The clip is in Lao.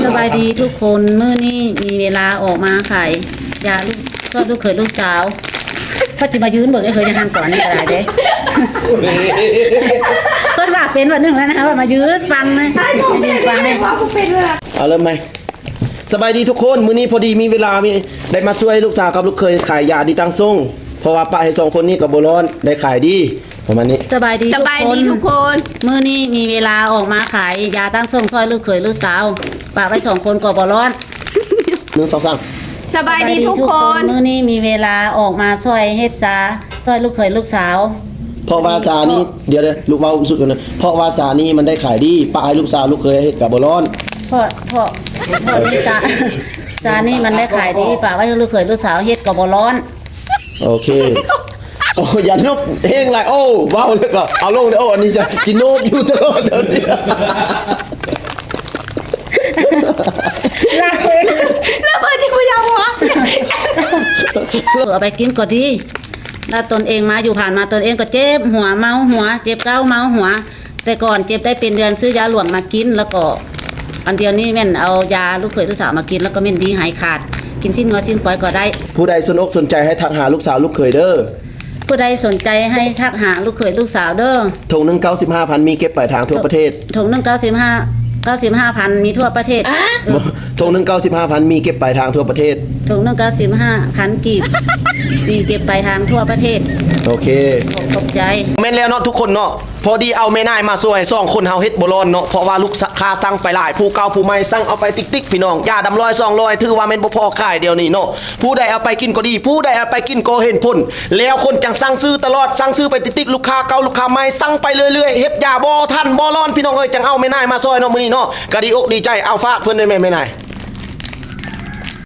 ສະບາຍດີທຸກຄົນ ມື້ນີ້ມີເວລາອອກມາຂາຍຢາລູກ ຊ່ອຍລູກເຂີຍລູກສາວ. ເພິ່ນຊິມາຢືນເບິ່ງ ເອີ ເຄີຍຈະຫັ້ນກ່ອນນີ້ກໍໄດ້ເດ້. ເພິ່ນວ່າເປັນວ່າໜຶ່ງແລ້ວນະ ວ່າມາຢືນຟັງນະ ມາຢືນຟັງນະ. ເອົາ ເລີ່ມໃໝ່. ສະບາຍດີທຸກຄົນ ມື້ນີ້ພໍດີມີເວລາ ມີ ໄດ້ມາຊ່ວຍລູກສາວກັບລູກເຂີຍຂາຍຢາດີຕັ້ງຊົງ ເພາະວ່າປະໃຫ້ສອງຄົນນີ້ກໍບໍ່ຮ້ອນ ໄດ້ຂາຍດີ ປະມານນີ້. ສະບາຍດີ ສະບາຍດີທຸກຄົນ ທຸກຄົນ ມື້ນີ້ມີເວລາອອກມາຂາຍຢາຕັ້ງຊົງ ຊ່ອຍລູກເຂີຍລູກສາວ ປະໄວ້ສອງຄົນກໍບໍ່ຮ້ອນ. ໜຶ່ງ ສອງ ສາມ. ສະບາຍດີທຸກຄົນ ມື້ນີ້ມີເວລາອອກມາຊ່ວຍເຮັດຊາ ຊ່ອຍລູກເຂີຍລູກສາວ. ເພາະວ່າຊານີ້ ດຽວໆ ລູກເວົ້າສຸດກ່ອນນະ. ເພາະວ່າຊານີ້ມັນໄດ້ຂາຍດີ ປະໃຫ້ລູກສາວລູກເຂີຍເຮັດກໍບໍ່ຮ້ອນ. ເພາະ ເພາະ ເພາະນີ້ຊາ ຊານີ້ມັນໄດ້ຂາຍດີ ປະໄວ້ໃຫ້ລູກເຂີຍລູກສາວເຮັດກໍບໍ່ຮ້ອນ. ໂອເຄ. ໂອ້ ຢ່າລຸກແຮງຫຼາຍ. ໂອ້ ເວົ້າແລ້ວກໍເອົາລົງເດີ. ໂອ້ ອັນນີ້ຈະກິນໂນບຢູ່ຕະຫຼອດດຽວນີ້. ລະເພິ່ນ ລະເພິ່ນຊິບໍ່ຢາກຫົວ ເອົາໄປກິນກໍດີ. ລະຕົນເອງມາຢູ່ຜ່ານມາ ຕົນເອງກໍເຈັບຫົວ ເມົາຫົວ ເຈັບເກົາເມົາຫົວ. ແຕ່ກ່ອນເຈັບໄດ້ເປັນເດືອນ ຊື້ຢາຫຼວງມາກິນ ລະກໍອັນດຽວນີ້ແມ່ນເອົາຢາລູກເຂີຍລູກສາວມາກິນ ລະກໍແມ່ນດີຫາຍຂາດ ກິນຊີ້ນງົວຊີ້ນຄວາຍກໍໄດ້. ຜູ້ໃດສົນອົກສົນໃຈໃຫ້ທັກຫາລູກສາວລູກເຂີຍເດີ. ຜູ້ໃດສົນໃຈໃຫ້ທັກຫາລູກເຂີຍລູກສາວເດີ. ຖົງໜຶ່ງເກົ້າສິບຫ້າພັນ ມີເກັບປາຍທາງທົ່ວປະເທດ. ຖົງໜຶ່ງເກົ້າສິບຫ້າ ເກົ້າສິບຫ້າພັນ ມີທົ່ວປະເທດ. ຖົງໜຶ່ງເກົ້າສິບຫ້າພັນ ມີເກັບປາຍທາງທົ່ວປະເທດ. ຖົງໜຶ່ງເກົ້າສິບຫ້າພັນກີບ ມີເກັບປາຍທາງທົ່ວປະເທດ. ໂອເຄ ຂອບ ຂອບໃຈ. ແມ່ນແລ້ວເນາະທຸກຄົນເນາະ ພໍດີເອົາແມ່ນາຍມາຊ່ວຍ ສອງຄົນເຮົາເຮັດບໍ່ຮ້ອນເນາະ ເພາະວ່າລູກຄ້າສັ່ງໄປຫຼາຍ ຜູ້ເກົ່າຜູ້ໃໝ່ສັ່ງເອົາໄປຕິກໆ ພີ່ນ້ອງ. ຢາດຳຮ້ອຍສອງຮ້ອຍ ຖືວ່າແມ່ນບໍ່ພໍຂາຍດຽວນີ້ເນາະ. ຜູ້ໃດເອົາໄປກິນກໍດີ ຜູ້ໃດເອົາໄປກິນກໍເຫັນຜົນ ແລ້ວຄົນຈັ່ງສັ່ງຊື້ຕະຫຼອດ ສັ່ງຊື້ໄປຕິກໆ ລູກຄ້າເກົ່າລູກຄ້າໃໝ່ ສັ່ງໄປເລື້ອຍໆ ເຮັດຢາບໍ່ທັນບໍ່ຮ້ອນ ພີ່ນ້ອງເອີຍ. ຈັ່ງເອົາແມ່ນາຍມາຊ່ອຍເນາະ ມື້ນີ້ເນາະ ກະດີອົກດີໃຈ. ເອົາ ຝາກເພິ່ນໄດ້ແມ່ ແມ່ນາຍ.